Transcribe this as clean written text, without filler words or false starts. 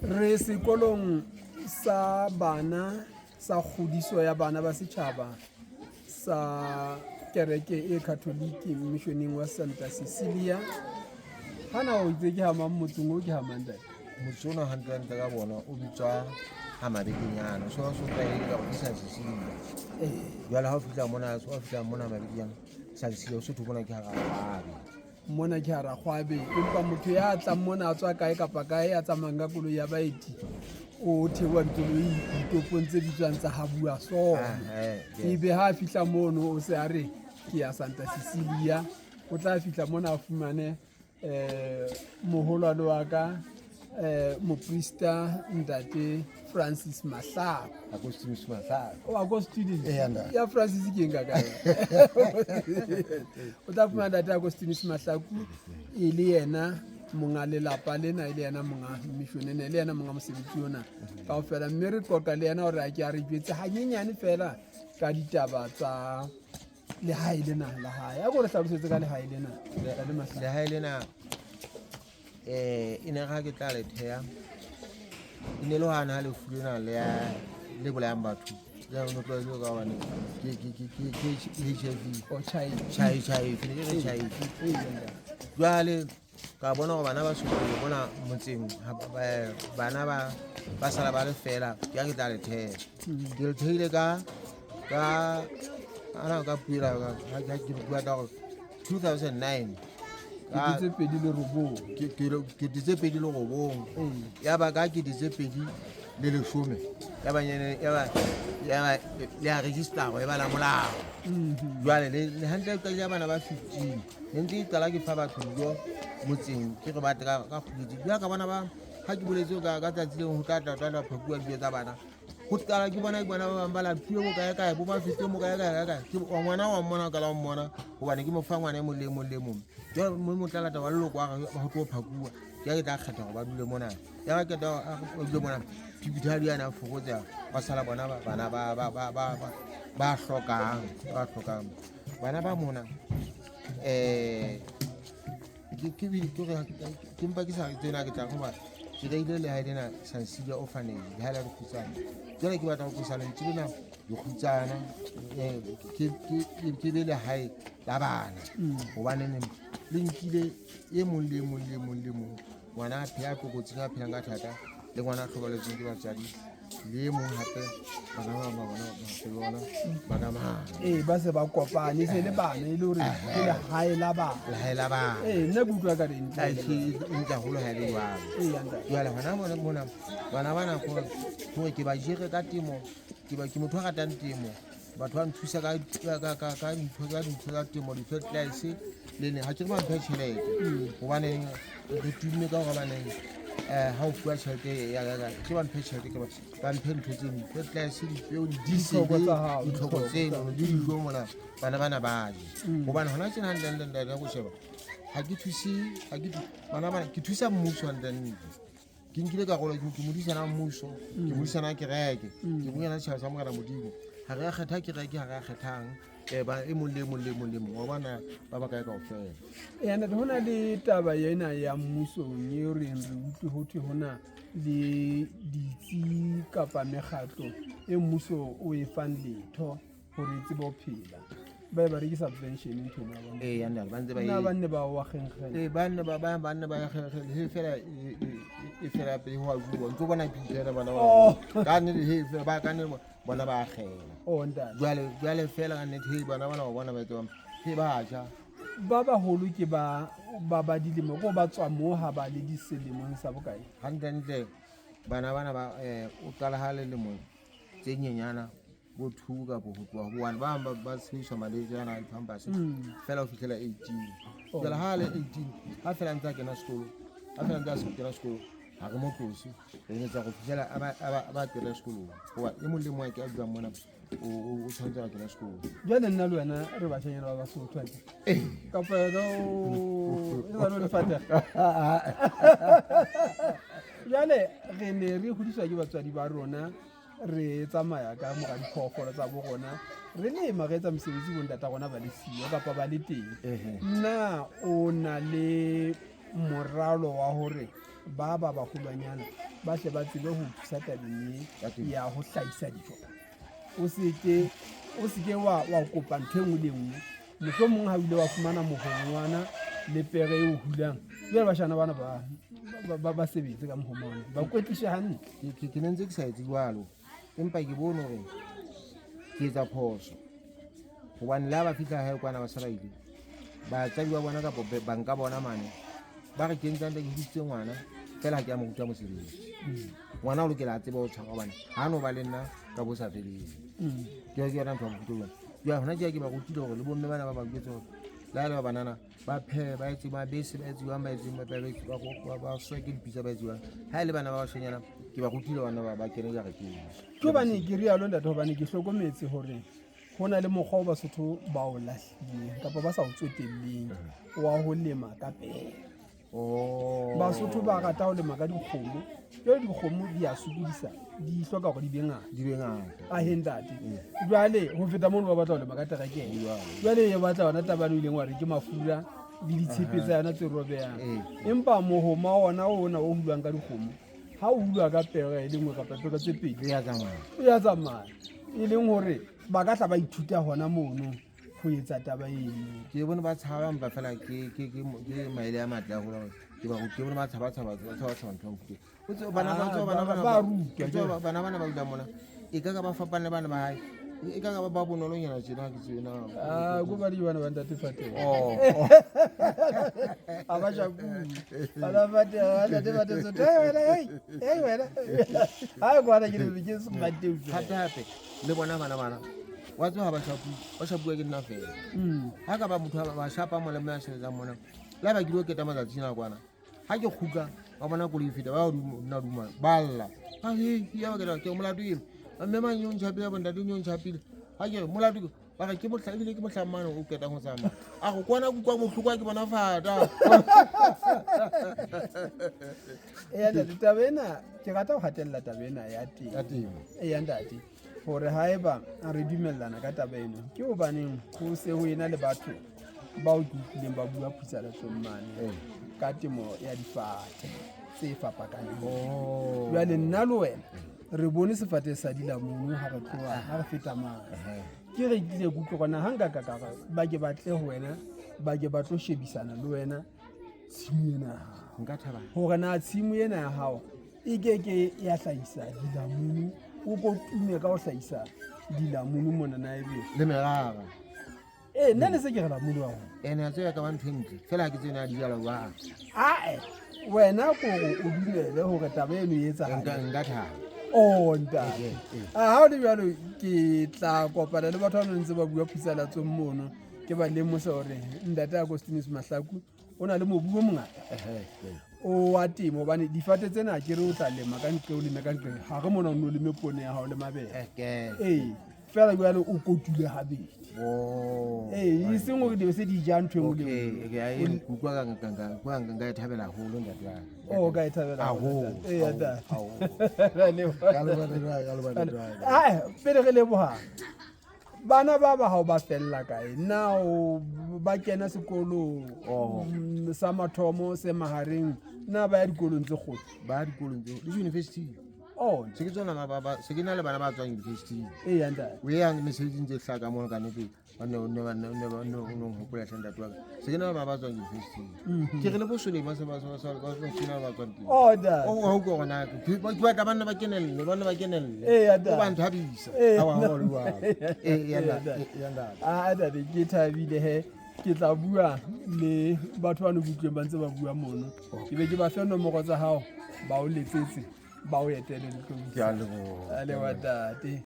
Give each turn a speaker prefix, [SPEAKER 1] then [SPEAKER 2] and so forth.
[SPEAKER 1] Re sekolong sa bana sa kgodiso ya bana ba setjhaba sa kereke e Catholic missioneng wa Santa Cecilia. Hana o itse ke hamang motseng o ke hamang ntate?
[SPEAKER 2] Motse ona hantlentle ka bona o bitswa ha Mabekenyana. So so tlwaelehile ka gore ke San Cecilia. Jwale ha o fihla mona, so o fihla mona Mabekenyana, San Cecilia o sotho mona ke hara Kgwabe.
[SPEAKER 1] Mona ke hara Kgwabe, empa motho ya tlang mona a tswa kae kapa kae ya tsamayang ka koloi ya baeti o theoha dikoloi ditopong tse bitswang tsa Habua sona. Ebe ha a fihla mono o se a re ke ya Santa Cecilia, o tla fihla mona a fumane moholwane wa ka moprista ntate Francis Mahlako.
[SPEAKER 2] Agostinus Mahlako.
[SPEAKER 1] O Agostinus.
[SPEAKER 2] Ee, ntate.
[SPEAKER 1] Ya Francis ke eng ka kae? O tla fumana ntate Agostinus Mahlako e le yena monga lelapa lena, e le yena monga mission ena, e le yena monga mosebetsi ona kaofela. Mme re qoqa le yena hore a ke a re jwetse hanyenyane fela ka ditaba tsa lehae lena la hae. A ko re hlalosetse ka lehae lena, ntate Mahlako.
[SPEAKER 2] Lehae lena e ne re ha ke tla le theha, e ne le hane ha lefu lena le bolayang batho. Le no tlwaetse ka hobane ke HIV.
[SPEAKER 1] Oh, HIV.
[SPEAKER 2] HIV, ne ke re HIV. Jwale ka bona hore bana ba sekolo mona motseng, bana ba sala ba le fela, ke ha ke tla le theha. Ke le thehile ka ana ka puo ela, ha ke bua ka hore 2009.
[SPEAKER 1] Kete tse pedi le robong.
[SPEAKER 2] Kete tse pedi le robong. Ya ba ka kete tse pedi le leshome. Ya ba nyene, ya ba, ya ba, le a register e ba la molao. Jwale le hantle ka ya bana ba 15. Ne ntse ke qala ke fa batho dijo motseng, ke re ba tle ka kgwedi. Jwale ka bona ba, ha ke boletse ka tsatsi leng ho tla tla tla tla phakuwa dijo tsa bana. Ho qala ke bona, ke bona ba bang ba lapile bo kae kae, bo ba fete mo kae kae kae. Ke wa ngwana wa mmona, ka la mmona, hobane ke mo fa ngwana e mong le e mong le e mong. Jwale mo mo tla lata wa leloko wa re ho tlo phakuwa. Ke ha ke tla kgetha hore ba dule mona. Ya ba qeta ba dule mona, phipithadi yana a fokotseha, ba sala bona bana ba hlokang, ba hlokang. Bana ba mona, ke mpa ke sa tsena ke tla hoba ke reile lehae lena San Cecilia Orphanage, lehae la dikgutsana. Jwale ke batla ho tlosa lentswe lena dikgutsana, ke be lehae la bana. Hobane le nkile e mong le e mong le e mong le mong, ngwana a phela tlokotsing, a phelang ka thata, le ngwana a hlokometsweng ke batswadi, le e mong hape bana ba bang ba bona ba bona ba ka mane.
[SPEAKER 1] Ee, ba se ba kopane, e se le bana, e le hore ke lehae la bana.
[SPEAKER 2] Lehae la bana.
[SPEAKER 1] Ee, nna ke utlwa ka re ntle.
[SPEAKER 2] Ai, ke e ntle haholo ha e le jwalo.
[SPEAKER 1] Ee, ya ntate.
[SPEAKER 2] Jwale hona mona, mona, bana bana hore ke ba jere ka temo, ke motho a ratang temo. Batho ba nthusa ka dintho tsa temo, di-fertilizer le ne ha ke re ba mphe tjhelete. Hobane re tumme ka hore baneng, ha o fuwa tjhelete ya ka, ke ba mphe tjhelete, ke ba mphe ntho tse ding, fertilizer, dipeo, di-diesel,
[SPEAKER 1] Ditlhoko tsa hao,
[SPEAKER 2] ditlhoko
[SPEAKER 1] ditlhoko
[SPEAKER 2] tseno,
[SPEAKER 1] tsa
[SPEAKER 2] le dijo mona, bana bana ba je. Hobane hona tjena hantle, hantle, ntate, ha ko sheba, ha ke thuse, ha ke bana bana, ke thusa mmuso hantle, hantle. Ke nkile karolo, ke modisana wa mmuso, ke modisana wa kereke, ke modisana setjhaba sa Morena Modimo. Ha re a kgetha kereke, ha re a kgethang, ba e mong le e mong le e mong le e mong, wa bona ba ba kae kaofela.
[SPEAKER 1] Eya, ntate, ho na le taba ena ya mmusong eo reng re utlwe ho thwe ho na le ditsi kapa mekgatlo e mmuso o e fang letho hore e tsebe ho phela. Ba e ba rekisa subvention ntho ena ya bona.
[SPEAKER 2] Ee, ya ntate, ba ntse ba
[SPEAKER 1] Na
[SPEAKER 2] e-
[SPEAKER 1] ba nne ba wa kgenkgela?
[SPEAKER 2] Ee, ba nne ba, ba, ba nne ba ya kgenkgela. He fela, e, e, e fela pele ho a bua. Ntso bona phela bana ba
[SPEAKER 1] Oh.
[SPEAKER 2] Ka nnete, he fela, ba ka nnete bona ba kgela.
[SPEAKER 1] Oh, ntate.
[SPEAKER 2] Jwale, jwale fela ka nnete, he bana bana ba bona ba etsang, he ba ja.
[SPEAKER 1] Ba baholo ke ba dilemo, ko ba tswa moo ha ba le diselemong sa bokae?
[SPEAKER 2] Hantle, ntle, bana bana ba, o qala ha le lemo tse nyenyana, bo 2 kapa ho tloha ho 1, ba bang ba sebedisa malwetse ana a di-pampers, fela ho fihlela 18. Jwale ha le 18, ha fela ntse a kena sekolo, ha fela ntse a se kena sekolo, ha re mo tlose, re etsa go fihlela a ba kena sekolong. Hoba e mong le mong a ke a dulang mona, o tshwanetse a kena sekolo.
[SPEAKER 1] Jwale nna le wena re batjhanyana ba Basotho, ake? Kapa wena o e sa le o le fatega? Jwale re ne re hodiswa ke batswadi ba rona, re tsamaya ka mora diphoofolo tsa bo rona, re lema, re etsa mosebetsi bo ntata rona ba le siyo kapa ba le teng. Na o na le moralo wa hore Ba ba baholwanyana ba hle ba tsebe ho thusa tabeng e ya ho hlahisa dijo. O seke o seke wa wa kopa ntho e nngwe le e nngwe. Mohlomong ha o ile wa fumana mohongwana le pere e o hulang, jwale bashana bana ba ba ba sebetse ka mohomane, ba kwetlishe hantle.
[SPEAKER 2] Ke ne ntse ke sa etse jwalo, empa ke bone hore ke etsa phoso. Hobane le ha ba fihla hae kwana ba se ba ile, batswadi ba bona kapa banka bona mane ba re ke ntse ntse ke hodisitse ngwana fela ha ke a mo ruta mosebetsi. Ngwana o lokela a tsebe ho tshwara hobane ha no ba le nna ka bo sa feleng. Ke yona ntho ya mofuta ona. Jwale hona tje ke ba rutile hore le bomme bana ba ba jwetse hore le ha le ba banana ba phehe, ba etse mabese, ba etse jwang, ba etse ba sweke dipitsa, ba etse jwang. Ha e le bana ba bashanyana ke ba rutile bana ba kene jareteng.
[SPEAKER 1] Ke hobane ke rialo ntate, hobane ke hlokometse hore ho na le mokgwa o Basotho ba o lahlileng kapa ba sa o tsotelleng wa ho lema ka pere.
[SPEAKER 2] Oh.
[SPEAKER 1] Basotho ba rata ho lema ka dikgomo. Jwale dikgomo di a sokodisa, di hloka hore di be ngata.
[SPEAKER 2] Di be ngata.
[SPEAKER 1] Ahe ntate. Jwale ho feta mono ba batla ho lema ka terekere. Jwale e batla yona taba eno o ileng wa re ke mafura le ditshepe tsa yona tse robehang. Empa mohoma ona ona o hulwang ka dikgomo, ha o hulwa ka pere e le nngwe kapa pere tse pedi,
[SPEAKER 2] E ya tsamaya.
[SPEAKER 1] o ya tsamaya. E leng hore ba ka tla ba ithuta hona mono ho etsa taba eno.
[SPEAKER 2] Ke bone ba tshaba empa fela ke ke ke ke maele a matle haholo hore ke ba ke bone ba tshaba tshaba ba tshaba tshaba ntho ya mofuta. O tsebe bana ba tseba bana bana
[SPEAKER 1] ba rutwa,
[SPEAKER 2] o tseba bana bana ba dulang mona e ka ka ba fapana le bana ba hae. E ka ka ba bonolonyana tjena ha ke tsebe na.
[SPEAKER 1] Ah, ko ba di bana ba ntate Fatema.
[SPEAKER 2] Oh.
[SPEAKER 1] A ba shapuwe. Bana ba Fatema, ntate Fatema, so, hey wena, hey, hey wena. Ha kwana ke re ke se mateu.
[SPEAKER 2] Hape hape le bona bana bana wa tseba ha ba shapuwe, ba shapuwe ke nna fela. Ha ka ba motho ba shapa mona mme a sebetsang mona. Le ha ba ke lo keta matsatsi a kwana. Ha ke kgutla ba bona koloi e feta ba nna duma ba lla. Ha he ya ba ke ke molato eng? Mme mang yo ntjhapile bo ntate yo ntjhapile. Ha ke re molato ke ba re ke mohla ebile ke mohla mane o qetang ho tsamaya. A go kwana kutlwa bohloko ha ke bona fata.
[SPEAKER 1] Eya ntate, taba ena ke rata ho hatella taba ena ya temo.
[SPEAKER 2] Ya temo.
[SPEAKER 1] Eya ntate, hore haeba re dumellana ka taba eno, ke hobaneng ho se ho ena le batho bao ke utlwileng ba bua phutsalatsong mane ka temo ya difate tse fapakaneng.
[SPEAKER 2] Oh.
[SPEAKER 1] Jwale nna le wena re bone sefate sa dilamunu ha re tloha ha re feta mane. Ke re kile ke utlwe hore ha nka ka ka re ba ke ba tle ho wena, ba ke ba tlo shebisana le wena tshimo ena ya hao.
[SPEAKER 2] Nka thaba.
[SPEAKER 1] Hore na tshimo ena ya hao e ke ke ya hlahisa dilamunu, o ko tume ka ho hlahisa dilamunu mona na ebe.
[SPEAKER 2] Le merara.
[SPEAKER 1] Ee, nna ne se ke re lamunu haholo.
[SPEAKER 2] Ene a tseba ka ba ntho e ntle. Fela ha ke tsebe na di jala jwang.
[SPEAKER 1] Ae, wena ko hore o dumele hore taba eno e etsahale.
[SPEAKER 2] Nka thaba.
[SPEAKER 1] Oh, ntate.
[SPEAKER 2] Ee.
[SPEAKER 1] Ha o le jwalo ke tla kopana le batho ba ntse ba bua phutsalatsong mono. Ke ba lemosa hore ntate Agostinus Mahlaku o na le mobu o mongata o wa temo, hobane difate tsena ke re o tla lema ka ntle, o leme ka ntle. Ha re mona o no leme poone ya hao le mabele. Ee, fela jwale o kotule habedi. Ee, e seng hore di be se di ja ntho e nngwe le e nngwe.
[SPEAKER 2] Ke utlwa ka e thabela haholo ntate wa ka.
[SPEAKER 1] Oh, ka e thabela
[SPEAKER 2] haholo.
[SPEAKER 1] Ee, ntate.
[SPEAKER 2] Haholo.
[SPEAKER 1] Ra leboha.
[SPEAKER 2] Ka leboha, ntate wa ka, ka leboha, ntate wa ka.
[SPEAKER 1] Ae, pele re leboha. Bana ba ba hao ba fella kae? Na o ba kena sekolo
[SPEAKER 2] Oh.
[SPEAKER 1] sa mathomo se mahareng, na ba ya dikolong tse kgolo?
[SPEAKER 2] Ba dikolong tse le university.
[SPEAKER 1] Oh,
[SPEAKER 2] Se ke tsona ba ba se ke na le bana ba tswang university.
[SPEAKER 1] Eya ntate.
[SPEAKER 2] O yang mesebetsing tse hlaka mono ka nnete ba ne ne ba ne ne ba ne o no hopola hle ntate wa ka. Se ke na le bana ba tswang university. Ke re le bo Solema se ba ba ba ba se na ba tswang teng.
[SPEAKER 1] Oh, ntate.
[SPEAKER 2] O ha utlwa hore na ke batla banna ba kenelle, banna ba kenelle.
[SPEAKER 1] Eya,
[SPEAKER 2] O
[SPEAKER 1] ntate.
[SPEAKER 2] ba nthabisa.
[SPEAKER 1] Eya,
[SPEAKER 2] Ha wa ha wa le jwalo.
[SPEAKER 1] Eya,
[SPEAKER 2] Eya,
[SPEAKER 1] ntate.
[SPEAKER 2] eya, ntate.
[SPEAKER 1] Ah, ntate, ke thabile he. Ke tla bua le batho ba no utlweng ba ntse ba bua mono. Ke be ke ba fe nomoro tsa hao, ba o letsetse, ba o etele ntlong.
[SPEAKER 2] Ke a leboha.
[SPEAKER 1] A leboha ntate.